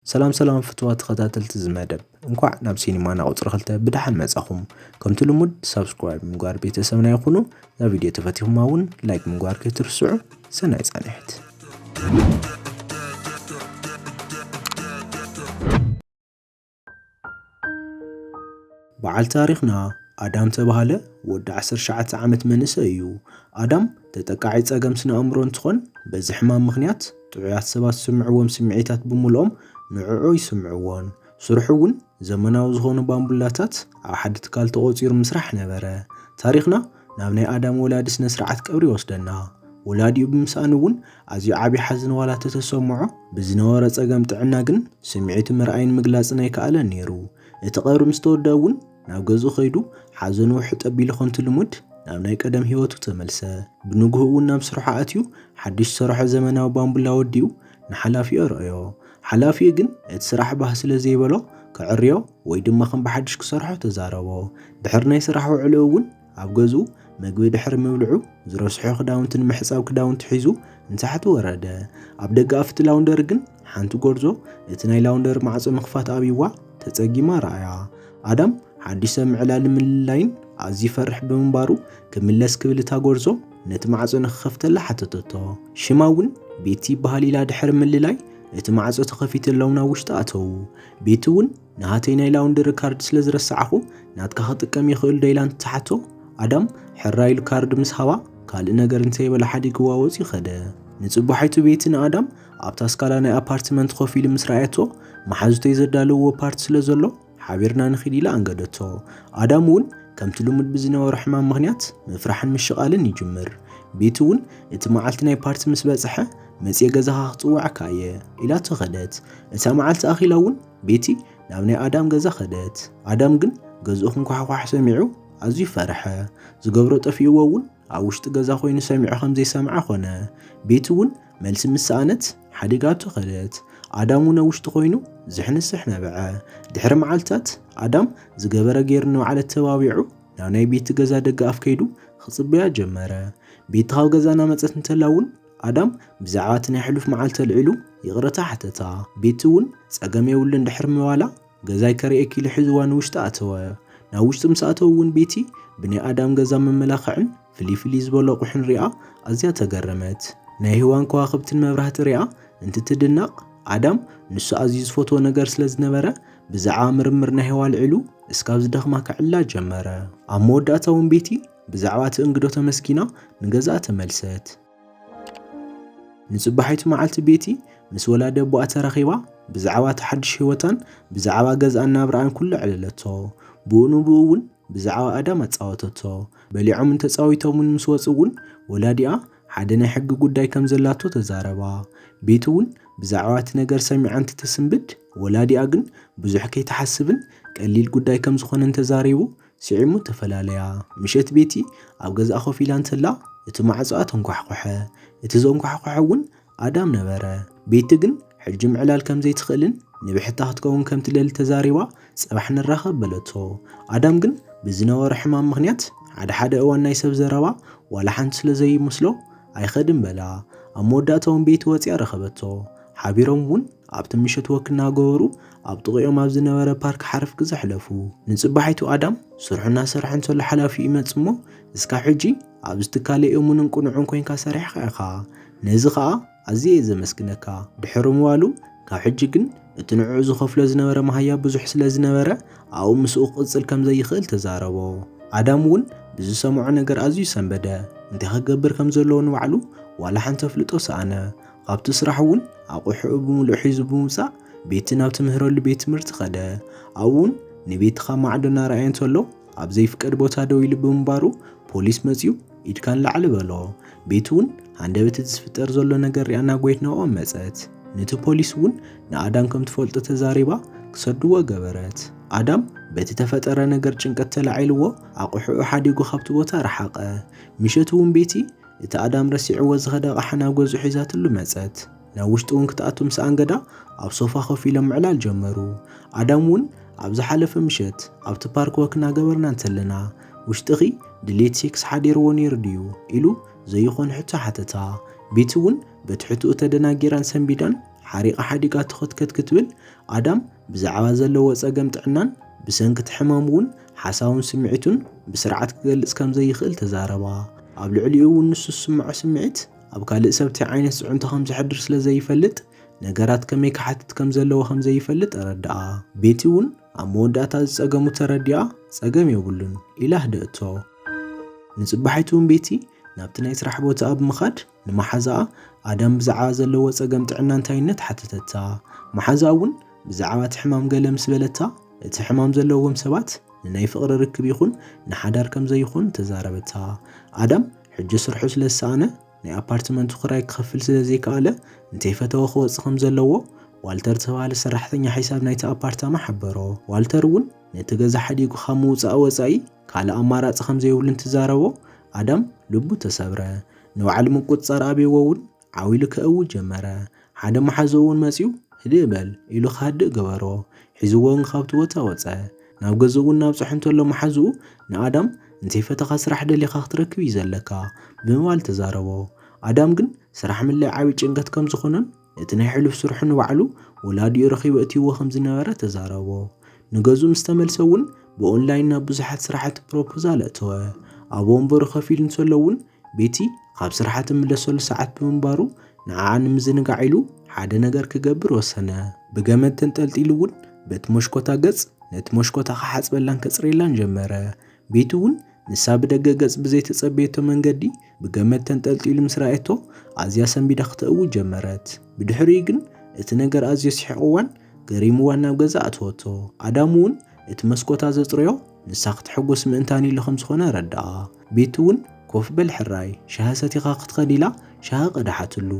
ሰላም ሰላም ፍትዋ ተኸታተልቲ እዚ መደብ፣ እንኳዕ ናብ ሲኒማና ቁፅሪ ክልተ ብደሓን መጻኹም። ከምቲ ልሙድ ሳብስክራይብ ምግባር ቤተሰብና ይኹኑ። እዛ ቪድዮ ተፈቲኹማ እውን ላይክ ምግባር ከይትርስዑ። ሰናይ ጻንሕት። በዓል ታሪኽና ኣዳም ተባህለ ወዲ ዓሰርተ ትሽዓተ ዓመት መንእሰይ እዩ። ኣዳም ተጠቃዒ ጸገም ስነ ኣእምሮ እንትኾን፣ በዚ ሕማም ምኽንያት ጥዑያት ሰባት ዝስምዕዎም ስምዒታት ብምልኦም ንዕዑ ይስምዕዎን። ስርሑ እውን ዘመናዊ ዝኾኑ ባምቡላታት ኣብ ሓደ ትካል ተቖጺሩ ምስራሕ ነበረ። ታሪኽና ናብ ናይ ኣዳም ወላዲ ስነ ስርዓት ቀብሪ ይወስደና። ወላዲኡ ብምስኣኑ እውን ኣዝዩ ዓቢ ሓዘን ዋላ ተተሰምዖ፣ ብዝነበሮ ጸገም ጥዕና ግን ስምዒቱ ምርኣይን ምግላጽን ኣይከኣለን ነይሩ። እቲ ቀብሪ ምስ ተወደአ እውን ናብ ገዝኡ ከይዱ ሓዘኑ ውሕጥ ኣቢሉ ከምቲ ልሙድ ናብ ናይ ቀደም ህይወቱ ተመልሰ። ብንግሆ እውን ናብ ስርሑ ኣትዩ ሓድሽ ዝሰርሖ ዘመናዊ ባምቡላ ወዲኡ ንሓላፊኡ ኣርኣዮ። ሓላፊኡ ግን እቲ ስራሕ ባህ ስለ ዘይበሎ ከዕርዮ ወይ ድማ ከም ብሓድሽ ክሰርሖ ተዛረቦ። ድሕሪ ናይ ስራሕ ውዕልኡ እውን ኣብ ገዝኡ መግቢ ድሕሪ ምብልዑ ዝረስሖ ክዳውንትን ምሕጻብ ክዳውንቲ ሒዙ ንታሕቲ ወረደ። ኣብ ደገ ኣፍቲ ላውንደሪ ግን ሓንቲ ጎርዞ እቲ ናይ ላውንደሪ ማዕጾ ምኽፋት ኣብይዋ ተጸጊማ ረኣያ። ኣዳም ሓድሽ ሰብ ምዕላልን ምልላይን ኣዝዩ ይፈርሕ ብምንባሩ ክምለስ ክብል እታ ጎርዞ ነቲ ማዕጾ ንኽኸፍተላ ሓተተቶ። ሽማ እውን ቤቲ ይበሃል ኢላ ድሕሪ ምልላይ እቲ ማዕጾ ተኸፊትሎም ናብ ውሽጢ ኣተዉ። ቤቲ እውን ንሃተይ ናይ ላውንደሪ ካርድ ስለ ዝረሳዕኹ ናትካ ክጥቀም ይኽእል ዶ ኢላ እንትትሓቶ ኣዳም ሕራይ ኢሉ ካርድ ምስ ሃባ ካልእ ነገር እንተይበለ ሓዲግዋ ወጺኡ ኸደ። ንጽባሒቱ ቤቲ ንኣዳም ኣብታ ስካላ ናይ ኣፓርትመንት ኮፍ ኢሉ ምስ ረኣየቶ መሓዙተይ ዘዳለውዎ ፓርቲ ስለ ዘሎ ሓቢርና ንኺድ ኢላ ኣንገደቶ። ኣዳም እውን ከምቲ ልሙድ ብዝነበሮ ሕማም ምኽንያት ምፍራሕን ምሽቓልን ይጅምር። ቤቲ እውን እቲ መዓልቲ ናይ ፓርቲ ምስ በጽሐ መጽየ ገዛኻ ክጽውዓካ እየ ኢላቶ ኸደት። እታ መዓልቲ ኣኺላ እውን ቤቲ ናብ ናይ ኣዳም ገዛ ኸደት። ኣዳም ግን ገዝኡ ክንኳሕኳሕ ሰሚዑ ኣዝዩ ፈርሐ። ዝገብሮ ጠፊእዎ እውን ኣብ ውሽጢ ገዛ ኮይኑ ሰሚዑ ከም ዘይሰምዐ ኮነ። ቤቲ እውን መልሲ ምስ ሰኣነት ሓዲጋቶ ኸደት። ኣዳም እውን ኣብ ውሽጢ ኮይኑ ዝሕንስሕ ነበዐ። ድሕሪ መዓልትታት ኣዳም ዝገበረ ገይሩ ንባዕሉ ተባቢዑ ናብ ናይ ቤቲ ገዛ ደገ ኣፍ ከይዱ ክጽበያ ጀመረ። ቤቲ ካብ ገዛ እናመጸት እንተላ እውን ኣዳም ብዛዕባ እቲ ናይ ሕሉፍ መዓልቲ ኣልዒሉ ይቕረታ ሓተታ። ቤቲ እውን ጸገም የብሉን ድሕሪ ምባላ ገዛይ ከርእየኪ ኢሉ ሒዝዋ ንውሽጢ ኣተወ። ናብ ውሽጢ ምስ ኣተወ እውን ቤቲ ብናይ ኣዳም ገዛ መመላኽዕን ፍልይ ፍልይ ዝበሉ ኣቑሑን ሪኣ ኣዝያ ተገረመት። ናይ ህዋን ከዋኽብትን መብራህቲ ሪኣ እንትትድነቕ ኣዳም ንሱ ኣዝዩ ዝፈትዎ ነገር ስለ ዝነበረ ብዛዕባ ምርምር ናይ ህዋ ኣልዒሉ እስካብ ዝደኽማ ከዕልላ ጀመረ። ኣብ መወዳእታ እውን ቤቲ ብዛዕባ እቲ እንግዶ ተመስጊና ንገዝኣ ተመልሰት። ንጽባሒቱ መዓልቲ ቤቲ ምስ ወላዲ ኣቦኣ ተራኺባ ብዛዕባ እቲ ሓድሽ ህይወታን ብዛዕባ ገዝኣን ናብርኣን ኩሉ ኣዕለለቶ። ብኡ ንብኡ እውን ብዛዕባ ኣዳም ኣጻወተቶ። በሊዖምን ተጻዊቶምን ምስ ወጹ እውን ወላዲኣ ሓደ ናይ ሕጊ ጉዳይ ከም ዘላቶ ተዛረባ። ቤቲ እውን ብዛዕባ እቲ ነገር ሰሚዓ እንትተስንብድ ወላዲኣ ግን ብዙሕ ከይትሓስብን ቀሊል ጉዳይ ከም ዝኾነን ተዛሪቡ ስዒሙ ተፈላለያ። ምሸት ቤቲ ኣብ ገዝኣ ኮፍ ኢላ እንተላ እቲ ማዕጾኣ ተንኳሕኮሐ። እቲ ዘንኳሕኮሐ እውን ኣዳም ነበረ። ቤቲ ግን ሕጂ ምዕላል ከም ዘይትኽእልን ንብሕታ ክትከውን ከም ትደሊ ተዛሪባ ጽባሕ ንራኸብ በለቶ። ኣዳም ግን ብዝነበሮ ሕማም ምኽንያት ሓደ ሓደ እዋን ናይ ሰብ ዘረባ ዋላ ሓንቲ ስለ ዘይመስሎ ኣይኸድን በላ። ኣብ መወዳእታ እውን ቤቲ ወጺኣ ረኸበቶ። ሓቢሮም እውን ኣብቲ ምሸት ወክ እናገበሩ ኣብ ጥቕኦም ኣብ ዝነበረ ፓርክ ሓረፍ ግዜ ኣሕለፉ። ንጽባሒቱ ኣዳም ስርሑ እናሰርሐ እንተሎ ሓላፊኡ ይመጽእ እሞ እስካብ ሕጂ ኣብዚ ትካለይ እሙንን ቅኑዕን ኮይንካ ሰሪሕካ ኢኻ። ነዚ ኸኣ ኣዝየ እየ ዘመስግነካ። ድሕሪ ምባሉ ካብ ሕጂ ግን እቲ ንዕኡ ዝኸፍሎ ዝነበረ መሃያ ብዙሕ ስለ ዝነበረ ኣብኡ ምስኡ ክቕጽል ከም ዘይኽእል ተዛረቦ። ኣዳም እውን ብዝሰምዖ ነገር ኣዝዩ ሰንበደ። እንታይ ክገብር ከም ዘለዎ ንባዕሉ ዋላ ሓንቲ ኣፍልጦ ሰኣነ። ካብቲ ስራሕ እውን ኣቑሑኡ ብምሉእ ሒዙ ብምውጻእ ቤቲ ናብ ትምህረሉ ቤት ትምህርቲ ኸደ። ኣብኡ እውን ንቤቲ ካብ ማዕዶ እናረኣየ እንተሎ ኣብ ዘይፍቀድ ቦታ ደው ኢሉ ብምንባሩ ፖሊስ መጺኡ ኢድካ ንላዕሊ በሎ። ቤቲ እውን ሃንደበት እቲ ዝፍጠር ዘሎ ነገር ሪኣ ናብ ጎይትናኦም መጸት። ነቲ ፖሊስ እውን ንኣዳም ከም ትፈልጦ ተዛሪባ ክሰድዎ ገበረት። ኣዳም በቲ ተፈጠረ ነገር ጭንቀት ተላዒልዎ ኣቑሑኡ ሓዲጉ ካብቲ ቦታ ረሓቐ። ምሸት እውን ቤቲ እቲ ኣዳም ረሲዕዎ ዝኸደ ኣቕሓ ናብ ገዝኡ ሒዛትሉ መጸት። ናብ ውሽጢ እውን ክትኣቱ ምስ ኣንገዳ ኣብ ሶፋ ኮፍ ኢሎም ምዕላል ጀመሩ። ኣዳም እውን ኣብ ዝሓለፈ ምሸት ኣብቲ ፓርክ ወክ እናገበርና እንተለና ውሽጥኺ ድሌት ሴክስ ሓዲርዎ ነይሩ ድዩ ኢሉ ዘይኾነ ሕቶ ሓተታ። ቤቲ እውን በትሕትኡ ተደናጊራን ሰንቢዳን ሓሪቓ ሓዲጋ ትኸትከት ክትብል ኣዳም ብዛዕባ ዘለዎ ጸገም ጥዕናን ብሰንኪ እቲ ሕማም እውን ሓሳውን ስምዒቱን ብስርዓት ክገልጽ ከም ዘይኽእል ተዛረባ። ኣብ ልዕሊኡ እውን ንሱ ዝስምዖ ስምዒት ኣብ ካልእ ሰብ እንታይ ዓይነት ጽዕንቶ ከም ዘሕድር ስለ ዘይፈልጥ ነገራት ከመይ ክሓትት ከም ዘለዎ ከም ዘይፈልጥ ኣረድኣ። ቤቲ እውን ኣብ መወዳእታ ዝጸገሙ ተረዲኣ ጸገም የብሉን ኢላ ህደእቶ። ንጽባሒቱ እውን ቤቲ ናብቲ ናይ ስራሕ ቦታኣ ብምኻድ ንመሓዛኣ ኣዳም ብዛዕባ ዘለዎ ጸገም ጥዕና እንታይነት ሓተተታ። መሓዛኣ እውን ብዛዕባ እቲ ሕማም ገለ ምስ በለታ እቲ ሕማም ዘለዎም ሰባት ንናይ ፍቕሪ ርክብ ይኹን ንሓዳር ከም ዘይኾኑ ተዛረበታ። ኣዳም ሕጂ ስርሑ ስለ ዝሰኣነ ናይ ኣፓርትመንቱ ክራይ ክኸፍል ስለ ዘይከኣለ እንተይፈተወ ክወጽእ ከም ዘለዎ ዋልተር ዝተባህለ ሰራሕተኛ ሒሳብ ናይቲ ኣፓርታማ ሓበሮ። ዋልተር እውን ነቲ ገዛ ሓዲጉ ካብ ምውጻእ ወጻኢ ካልእ ኣማራጺ ከም ዘይብሉ እንትዛረቦ ኣዳም ልቡ ተሰብረ። ንባዕሉ ምቁጽጻር ኣብይዎ እውን ዓው ኢሉ ከእዊ ጀመረ። ሓደ መሓዝኡ እውን መጺኡ ህድእ በል ኢሉ ክሃድእ ገበሮ። ሒዝዎ እውን ካብቲ ቦታ ወጸ። ናብ ገዝኡ እውን እናብጽሖ እንተሎ መሓዝኡ ንኣዳም እንተይፈተኻ ስራሕ ደሊኻ ክትረክብ እዩ ዘለካ ብምባል ተዛረቦ። ኣዳም ግን ስራሕ ምልላይ ዓብዪ ጭንቀት ከም ዝኾነን እቲ ናይ ሕሉፍ ስርሑ ንባዕሉ ወላዲኡ ረኺቡ እትይዎ ከም ዝነበረ ተዛረቦ። ንገዝኡ ምስ ተመልሰ እውን ብኦንላይን ናብ ብዙሓት ስራሕቲ ፕሮፖዛል ኣእተወ። ኣብ ወንበሩ ኮፍ ኢሉ እንተሎ እውን ቤቲ ካብ ስርሓ ትምለሰሉ ሰዓት ብምንባሩ ንዓኣ ንምዝንጋዕ ኢሉ ሓደ ነገር ክገብር ወሰነ። ብገመድ ተንጠልጢሉ እውን በቲ መሽኮታ ገጽ ነቲ መሽኮታ ክሓጽበላን ከጽርየላን ጀመረ። ቤቲ እውን ንሳ ብደገ ገጽ ብዘይተጸበየቶ መንገዲ ብገመድ ተንጠልጢሉ ምስ ረኣየቶ ኣዝያ ሰንቢዳ ክተእዊ ጀመረት። ብድሕሪኡ ግን እቲ ነገር ኣዝዮ ስሒቕዋን ገሪምዋን ናብ ገዛ ኣእተወቶ። ኣዳም እውን እቲ መስኮታ ዘጽረዮ ንሳ ክትሕጎስ ምእንታን ኢሉ ከም ዝኾነ ኣረድኣ። ቤቲ እውን ኮፍ በል ሕራይ ሻሂ ሰቲኻ ክትኸድ ኢላ ሻሂ ቀድሓትሉ።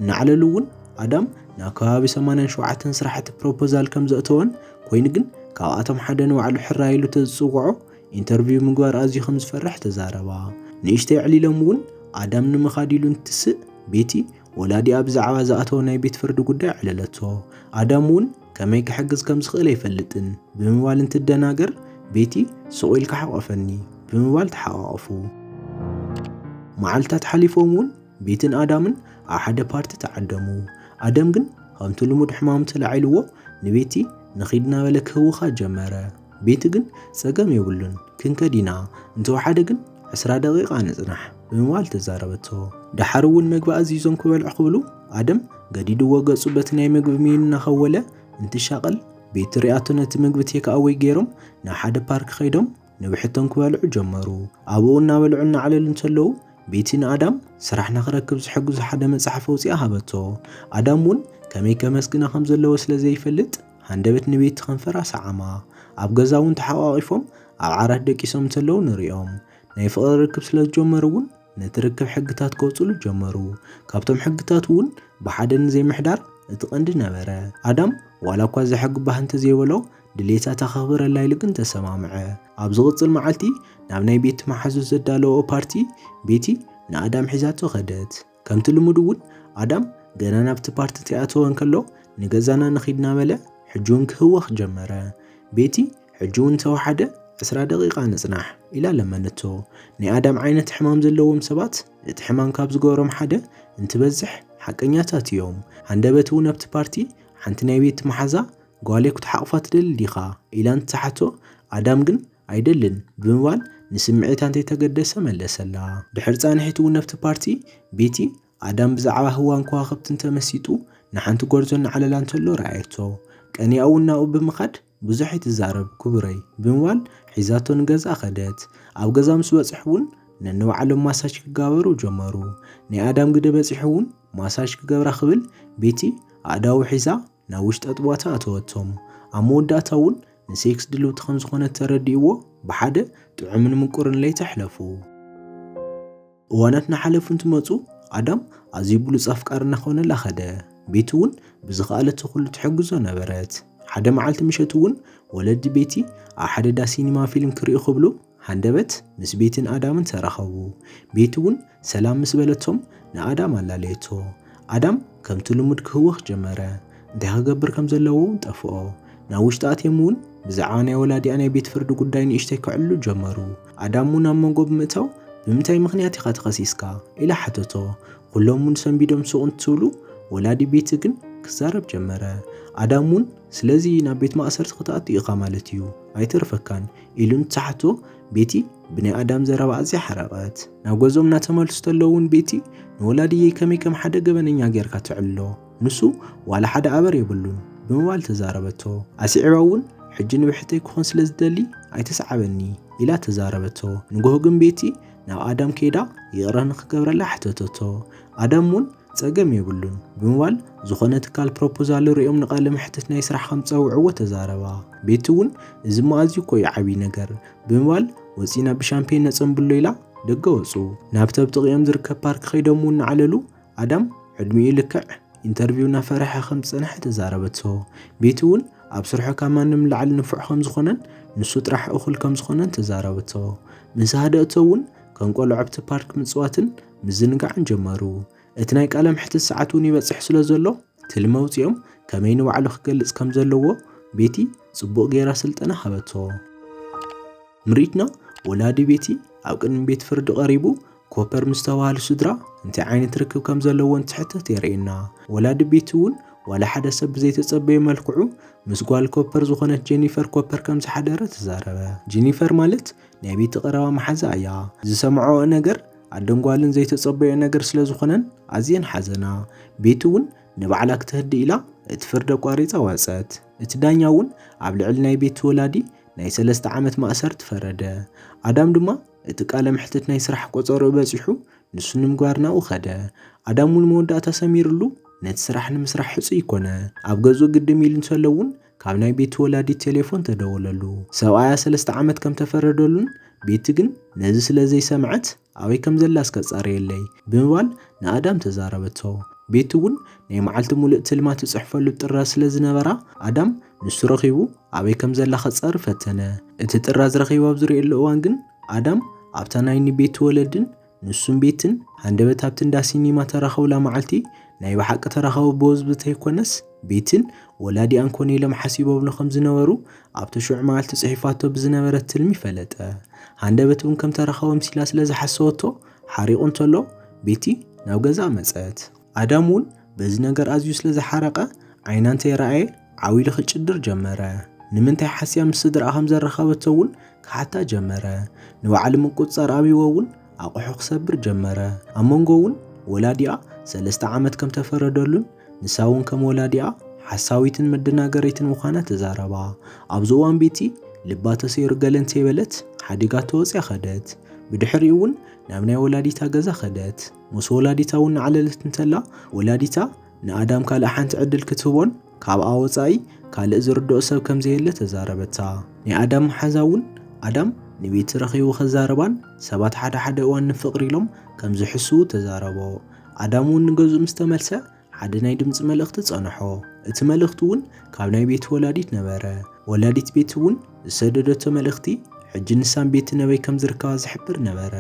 እናዕለሉ እውን ኣዳም ናብ ከባቢ ሰማንያን ሸውዓተን ስራሕቲ ፕሮፖዛል ከም ዘእተወን ኮይኑ ግን ካብኣቶም ሓደ ንባዕሉ ሕራይ ኢሉ ተዝጽውዖ ኢንተርቪው ምግባር ኣዝዩ ከም ዝፈርሕ ተዛረባ። ንእሽተይ ኣዕሊሎም እውን ኣዳም ንምኻድ ኢሉ እንትስእ ቤቲ ወላዲኣ ብዛዕባ ዝኣተወ ናይ ቤት ፍርዲ ጉዳይ ኣዕለለቶ። ኣዳም እውን ከመይ ክሕግዝ ከም ዝኽእል ኣይፈልጥን ብምባል እንትደናገር ቤቲ ስቕ ኢልካ ሓቆፈኒ ብምባል ተሓቋቐፉ። መዓልታት ሓሊፎም እውን ቤትን ኣዳምን ኣብ ሓደ ፓርቲ ተዓደሙ። ኣደም ግን ከምቲ ልሙድ ሕማሙ ተላዒልዎ ንቤቲ ንኺድ እናበለ ክህውኻ ጀመረ። ቤቲ ግን ጸገም የብሉን ክንከድ ኢና፣ እንተወሓደ ግን ዕስራ ደቂቓ ንጽናሕ ብምባል ተዛረበቶ። ደሓር እውን መግቢ ኣዚዞም ክበልዑ ክብሉ ኣደም ገዲድዎ ገጹ በቲ ናይ መግቢ ሚኑ እናኸወለ እንትሻቐል ቤቲ ሪኣቶ ነቲ መግቢ ቴክኣወይ ገይሮም ናብ ሓደ ፓርክ ከይዶም ንብሕቶም ክበልዑ ጀመሩ። ኣብኡ እናበልዑ እናዕለሉ እንተለዉ ቤቲ ንኣዳም ስራሕ ንኽረክብ ዝሕግዙ ሓደ መጽሓፍ ኣውጺኣ ሃበቶ። ኣዳም እውን ከመይ ከመስግና ከም ዘለዎ ስለ ዘይፈልጥ ሃንደበት ንቤቲ ከንፈራ ሰዓማ። ኣብ ገዛ እውን ተሓቋቒፎም ኣብ ዓራት ደቂሶም እንተለዉ ንሪኦም። ናይ ፍቕሪ ርክብ ስለ ዝጀመሩ እውን ነቲ ርክብ ሕግታት ከውጽሉ ጀመሩ። ካብቶም ሕግታት እውን ብሓደ ንዘይምሕዳር እቲ ቀንዲ ነበረ። ኣዳም ዋላ እኳ እዚ ሕጊ ባህ እንተዘይበሎ ድሌታ ተኸብረላ ኢሉ ግን ተሰማምዐ። ኣብ ዝቕጽል መዓልቲ ናብ ናይ ቤቲ መሓዙት ዘዳለዎ ፓርቲ ቤቲ ንኣዳም ሒዛቶ ከደት። ከምቲ ልሙድ እውን ኣዳም ገና ናብቲ ፓርቲ ተይኣተወ እንከሎ ንገዛና ንኺድ እናበለ ሕጂ እውን ክህወኽ ጀመረ። ቤቲ ሕጂ እውን እንተወሓደ ዕስራ ደቂቓ ንጽናሕ ኢላ ለመነቶ። ናይ ኣዳም ዓይነት ሕማም ዘለዎም ሰባት እቲ ሕማም ካብ ዝገበሮም ሓደ እንትበዝሕ ሓቀኛታት እዮም። ሃንደበት እውን ኣብቲ ፓርቲ ሓንቲ ናይ ቤቲ መሓዛ ጓለይ ክትሓቕፋ ትደሊ ዲኻ ኢላ እንትትሓቶ ኣዳም ግን ኣይደልን ብምባል ንስምዒታ እንተይተገደሰ መለሰላ። ድሕሪ ጻንሒት እውን ኣብቲ ፓርቲ ቤቲ ኣዳም ብዛዕባ ህዋን ከዋኽብትን ተመሲጡ ንሓንቲ ጎርዞ እናዕለላ እንተሎ ረኣየቶ። ቀኒኣ እውን ናብኡ ብምኻድ ብዙሕ ኣይትዛረብ ክቡረይ ብምባል ሒዛቶ ንገዝኣ ከደት። ኣብ ገዛ ምስ በጽሑ እውን ነንባዕሎም ማሳጅ ክጋበሩ ጀመሩ። ናይ ኣዳም ግደ በጺሑ እውን ማሳጅ ክገብራ ክብል ቤቲ ኣእዳዉ ሒዛ ናብ ውሽጢ ኣጥቧታ ኣተወቶም። ኣብ መወዳእታ እውን ንሴክስ ድልውቲ ከም ዝኾነት ተረዲእዎ ብሓደ ጥዑምን ምቁርን ለይቲ ኣሕለፉ። እዋናት እናሓለፉ እንትመጹ ኣዳም ኣዝዩ ብሉጽ ኣፍቃሪ እናኾነላ ኸደ። ቤቲ እውን ብዝኸኣለቶ ኩሉ ትሕግዞ ነበረት። ሓደ መዓልቲ ምሸት እውን ወለዲ ቤቲ ኣብ ሓደ ዳ ሲኒማ ፊልም ክርእዩ ክብሉ ሃንደበት ምስ ቤትን ኣዳምን ተራኸቡ። ቤቲ እውን ሰላም ምስ በለቶም ንኣዳም ኣላለየቶ። ኣዳም ከምቲ ልሙድ ክህወኽ ጀመረ። እንታይ ክገብር ከም ዘለዎ እውን ጠፍኦ። ናብ ውሽጢ ኣትዮም እውን ብዛዕባ ናይ ወላዲኣ ናይ ቤት ፍርዲ ጉዳይ ንእሽተይ ከዕልሉ ጀመሩ። ኣዳም እውን ኣብ መንጎ ብምእታው ብምንታይ ምኽንያት ኢኻ ተኸሲስካ ኢላ ሓተቶ። ኩሎም እውን ሰንቢዶም ሱቕ እንትብሉ ወላዲ ቤቲ ግን ክዛረብ ጀመረ። ኣዳም እውን ስለዚ ናብ ቤት ማእሰርቲ ክትኣቱ ኢኻ ማለት እዩ፣ ኣይተርፈካን ኢሉ እንትሓቶ ቤቲ ብናይ ኣዳም ዘረባ ኣዝያ ሓረቐት። ናብ ገዝኦም እናተመልሱ ተለዉ እውን ቤቲ ንወላድየይ ከመይ ከም ሓደ ገበነኛ ጌርካ ትዕልሎ፣ ንሱ ዋላ ሓደ ኣበር የብሉን ብምባል ተዛረበቶ። ኣስዒባ እውን ሕጂ ንብሕተይ ክኾን ስለ ዝደሊ ኣይተስዓበኒ ኢላ ተዛረበቶ። ንጎሆ ግን ቤቲ ናብ ኣዳም ከይዳ ይቕረ ንክገብረላ ሓተተቶ። ኣዳም እውን ጸገም የብሉን ብምባል ዝኾነ ትካል ፕሮፖዛል ርእዮም ንቃለ መሕትት ናይ ስራሕ ከም ዝጸውዕዎ ተዛረባ። ቤቲ እውን እዚ እሞ ኣዝዩ እኮ እዩ ዓብዪ ነገር ብምባል ወጺና ብሻምፔን ነጸንብሎ ኢላ ደገ ወጹ። ናብቲ ኣብ ጥቕኦም ዝርከብ ፓርክ ከይዶም እውን እናዓለሉ ኣዳም ዕድሚኡ ልክዕ ኢንተርቪው እናፈርሐ ከም ዝጸንሐ ተዛረበቶ። ቤቲ እውን ኣብ ስርሑ ካብ ማንም ላዕሊ ንፉዕ ከም ዝኾነን ንሱ ጥራሕ እኹል ከም ዝኾነን ተዛረበቶ። ምስ ሃደእቶ እውን ከም ቆልዑ ኣብቲ ፓርክ ምጽዋትን ምዝንጋዕን ጀመሩ። እቲ ናይ ቃለ መሕትት ሰዓት እውን ይበጽሕ ስለ ዘሎ ትልሚ ኣውጺኦም ከመይ ንባዕሉ ክገልጽ ከም ዘለዎ ቤቲ ጽቡቕ ጌራ ስልጠና ሃበቶ። ምርኢትና ወላዲ ቤቲ ኣብ ቅድሚ ቤት ፍርዲ ቀሪቡ ኮፐር ምስ ተባህሉ ስድራ እንታይ ዓይነት ርክብ ከም ዘለዎ እንትሕተት የርእየና። ወላዲ ቤቲ እውን ዋላ ሓደ ሰብ ብዘይተጸበዮ መልክዑ ምስ ጓል ኮፐር ዝኾነት ጀኒፈር ኮፐር ከም ዝሓደረ ተዛረበ። ጀኒፈር ማለት ናይ ቤቲ ቀረባ መሓዛ እያ። ዝሰምዖ ነገር ኣደንጓልን ዘይተጸበዮ ነገር ስለ ዝኾነን ኣዝየን ሓዘና። ቤቲ እውን ንባዕላ ክትህዲ ኢላ እቲ ፍርዲ ኣቋሪጻ ወጸት። እቲ ዳኛ እውን ኣብ ልዕሊ ናይ ቤቲ ወላዲ ናይ ሰለስተ ዓመት ማእሰርቲ ፈረደ። ኣዳም ድማ እቲ ቃለ መሕትት ናይ ስራሕ ቆጸርኡ በጺሑ ንሱ ንምግባር ናብኡ ከደ። ኣዳም እውን መወዳእታ ሰሚርሉ ነቲ ስራሕ ንምስራሕ ሕጹይ ኮነ። ኣብ ገዝኡ ግድም ኢሉ እንተሎ እውን ካብ ናይ ቤቲ ወላዲት ቴሌፎን ተደወለሉ። ሰብኣያ ሰለስተ ዓመት ከም ተፈረደሉን ቤቲ ግን ነዚ ስለ ዘይሰምዐት ኣበይ ከም ዘላ እስከ ጻረየለይ ብምባል ንኣዳም ተዛረበቶ። ቤቲ እውን ናይ መዓልቲ ሙሉእ ትልማ ትጽሕፈሉ ጥራዝ ስለ ዝነበራ ኣዳም ንሱ ረኺቡ ኣበይ ከም ዘላ ከጻሪ ፈተነ። እቲ ጥራዝ ረኺቡ ኣብ ዝርእየሉ እዋን ግን ኣዳም ኣብታ ናይ ንቤቲ ወለድን ንሱን ቤትን ሃንደበት ኣብቲ እንዳ ሲኒማ ተራኸቡላ መዓልቲ ናይ ብሓቂ ተራኸቡ ብወዝቢ ተይኮነስ ቤትን ወላዲኣን ኮነ ኢሎም ሓሲቦምሉ ከም ዝነበሩ ኣብቲ ሽዑ መዓልቲ ጽሒፋቶ ብዝነበረት ትልሚ ፈለጠ። ሃንደበት እውን ከም ተራኸቦም ሲላ ስለ ዝሓሰበቶ ሓሪቑ እንተሎ ቤቲ ናብ ገዛ መጸት። ኣዳም እውን በዚ ነገር ኣዝዩ ስለ ዝሓረቐ ዓይና እንተይረኣየ ዓው ኢሉ ክጭድር ጀመረ። ንምንታይ ሓስያ ምስ ስድራኣ ከም ዘራኸበቶ እውን ክሓታ ጀመረ። ንባዕሉ ምቁጽጻር ኣብይዎ እውን ኣቑሑ ክሰብር ጀመረ። ኣብ መንጎ እውን ወላዲኣ ሰለስተ ዓመት ከም ተፈረደሉን ንሳ እውን ከም ወላዲኣ ሓሳዊትን መደናገሪትን ምዃና ተዛረባ። ኣብዚ እዋን ቤቲ ልባ ተሰይሩ ገለ እንተይበለት ሓዲጋ ተወፅያ ከደት። ብድሕሪኡ እውን ናብ ናይ ወላዲታ ገዛ ከደት። ምስ ወላዲታ እውን እናዓለለት እንተላ ወላዲታ ንኣዳም ካልእ ሓንቲ ዕድል ክትህቦን ካብኣ ወጻኢ ካልእ ዝርድኦ ሰብ ከም ዘየለ ተዛረበታ። ናይ ኣዳም መሓዛ እውን ኣዳም ንቤቲ ረኺቡ ከዛረባን ሰባት ሓደ ሓደ እዋን ንፍቕሪ ኢሎም ከም ዝሕስዉ ተዛረቦ። ኣዳም እውን ንገዝኡ ምስ ተመልሰ ሓደ ናይ ድምጺ መልእኽቲ ጸንሖ። እቲ መልእኽቲ እውን ካብ ናይ ቤቲ ወላዲት ነበረ። ወላዲት ቤቲ እውን ዝሰደደቶ መልእኽቲ ሕጂ ንሳን ቤቲ ነበይ ከም ዝርከባ ዝሕብር ነበረ።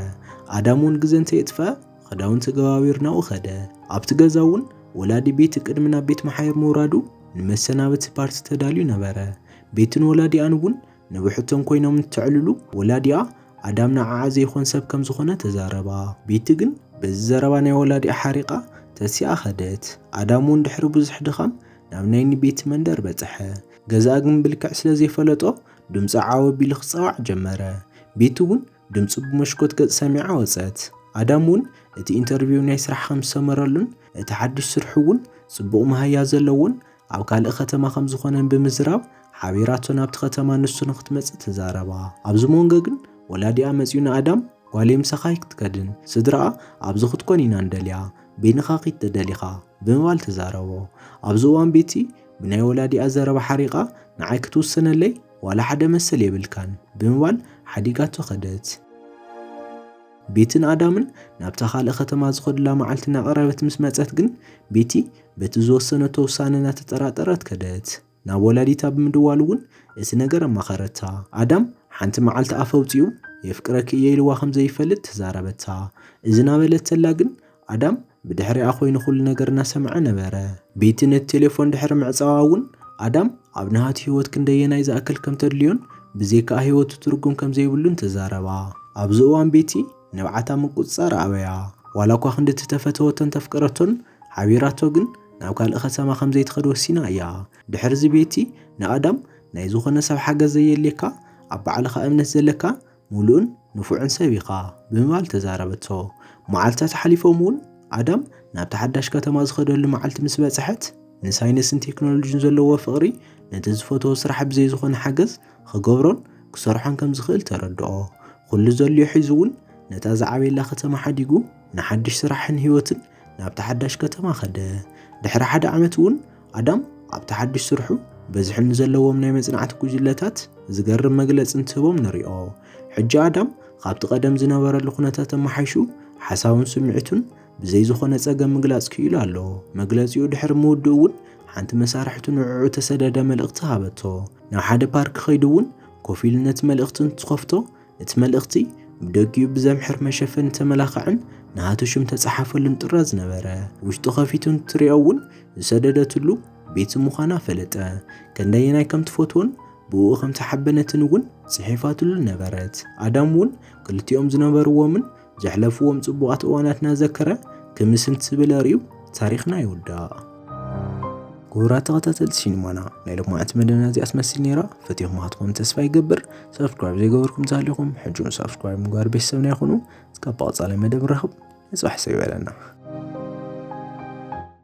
ኣዳም እውን ግዘ እንተየጥፍአ ክዳውንቲ ገባቢሩ ናብኡ ከደ። ኣብቲ ገዛ እውን ወላዲ ቤቲ ቅድሚ ናብ ቤት መሓየር ምውራዱ ንመሰናበቲ ፓርቲ ተዳልዩ ነበረ። ቤትን ወላዲኣን እውን ንብሕቶም ኮይኖም እንትዕልሉ ወላዲኣ ኣዳም ንዓኣ ዘይኾን ሰብ ከም ዝኾነ ተዛረባ። ቤቲ ግን በዚ ዘረባ ናይ ወላዲኣ ሓሪቓ ተሲኣ ከደት። ኣዳም እውን ድሕሪ ብዙሕ ድኻም ናብ ናይ ንቤቲ መንደር በጽሐ። ገዛኣ ግን ብልክዕ ስለ ዘይፈለጦ ድምፂ ዓው ኣቢሉ ክጸዋዕ ጀመረ። ቤቲ እውን ድምፂ ብመስኮት ገፅ ሰሚዓ ወፀት። ኣዳም እውን እቲ ኢንተርቪው ናይ ስራሕ ከም ዝሰመረሉን እቲ ሓድሽ ስርሑ እውን ፅቡቕ መሃያ ዘለዎን ኣብ ካልእ ከተማ ከም ዝኾነን ብምዝራብ ሓቢራቶ ናብቲ ከተማ ንሱ ንክትመፅእ ተዛረባ። ኣብዚ መንጎ ግን ወላዲኣ መፂኡ ንኣዳም ጓለይ ምሳኻ ኣይክትከድን፣ ስድራኣ ኣብዚ ክትኮን ኢና ንደልያ፣ በይንኻ ኪድ ተደሊኻ ብምባል ተዛረቦ። ኣብዚ እዋን ቤቲ ብናይ ወላዲኣ ዘረባ ሓሪቓ ንዓይ ክትውስነለይ ዋላ ሓደ መሰል የብልካን ብምባል ሓዲጋቶ ከደት። ቤትን ኣዳምን ናብታ ካልእ ከተማ ዝኸዱላ መዓልቲ እናቐረበት ምስ መጸት ግን ቤቲ በቲ ዝወሰነቶ ውሳነ እናተጠራጠረት ከደት። ናብ ወላዲታ ብምድዋል እውን እቲ ነገር ኣማኸረታ። ኣዳም ሓንቲ መዓልቲ ኣፍ ኣውጺኡ የፍቅረኪ እየ ኢልዋ ከም ዘይፈልጥ ተዛረበታ። እዚ እናበለት ተላ ግን ኣዳም ብድሕሪኣ ኮይኑ ኩሉ ነገር እናሰምዐ ነበረ። ቤቲ ነቲ ቴሌፎን ድሕሪ ምዕጻዋ እውን ኣዳም ኣብ ናሃቱ ህይወት ክንደየናይ ዝኣክል ከም ተድልዮን ብዘይካኣ ህይወቱ ትርጉም ከም ዘይብሉን ተዛረባ። ኣብዚ እዋን ቤቲ ንብዓታ ምቁጽጻር ኣበያ። ዋላ እኳ ክንድቲ ተፈተወቶን ተፍቀረቶን ሓቢራቶ ግን ናብ ካልእ ከተማ ከም ዘይትኸድ ወሲና እያ። ድሕሪ እዚ ቤቲ ንኣዳም ናይ ዝኾነ ሰብ ሓገዝ ዘየልየካ፣ ኣብ ባዕልኻ እምነት ዘለካ ምሉእን ንፉዕን ሰብ ኢኻ ብምባል ተዛረበቶ። መዓልታት ሓሊፎም እውን ኣዳም ናብቲ ሓዳሽ ከተማ ዝኸደሉ መዓልቲ ምስ በጽሐት ንሳይንስን ቴክኖሎጂን ዘለዎ ፍቕሪ ነቲ ዝፈትዎ ስራሕ ብዘይ ዝኾነ ሓገዝ ክገብሮን ክሰርሖን ከም ዝኽእል ተረድኦ። ኩሉ ዘልዮ ሒዙ እውን ነታ ዝዓበየላ ከተማ ሓዲጉ ንሓድሽ ስራሕን ህይወትን ናብታ ሓዳሽ ከተማ ኸደ። ድሕሪ ሓደ ዓመት እውን ኣዳም ኣብቲ ሓድሽ ስርሑ በዝሒ ንዘለዎም ናይ መጽናዕቲ ጉጅለታት ዝገርም መግለጺ እንትህቦም ንሪኦ። ሕጂ ኣዳም ካብቲ ቀደም ዝነበረሉ ኩነታት ኣመሓይሹ ሓሳቡን ስምዒቱን ብዘይ ዝኾነ ጸገም ምግላጽ ክኢሉ ኣሎ። መግለጺኡ ድሕሪ ምውድኡ እውን ሓንቲ መሳርሕቱ ንዕዑ ተሰደደ መልእኽቲ ሃበቶ። ናብ ሓደ ፓርክ ከይዱ እውን ኮፍ ኢሉ ነቲ መልእኽቲ እንትኸፍቶ እቲ መልእኽቲ ብደጊኡ ብዘምሕር መሸፈኒ ተመላኸዐን ናሃቱ ሽም ተጻሓፈሉን ጥራዝ ነበረ። ውሽጡ ከፊቱ እንትሪኦ እውን ዝሰደደትሉ ቤቲ ምዃና ፈለጠ። ከንደየናይ ከም ትፈትዎን ብእኡ ከም ተሓበነትን እውን ጽሒፋትሉ ነበረት። ኣዳም እውን ክልቲኦም ዝነበርዎምን ዘሕለፍዎም ጽቡቓት እዋናት እናዘከረ ክምስ እንትብል ኣርእዩ ታሪኽና ይውዳእ። ክቡራት ተኸታተልቲ ሲኒማና ናይ ሎማዓንቲ መደብና እዚኣ ትመስል ነይራ። ፈቲኹማ ክትኾኑ ተስፋ ይገብር። ሳብስክራይብ ዘይገበርኩም እንተሃሊኹም ሕጂ እውን ሳብስክራይብ ምግባር ቤተሰብና ይኹኑ። እስካብ ቀጻሊ መደብ ንራኸብ። ንጽባሕ ሰው ይበለና።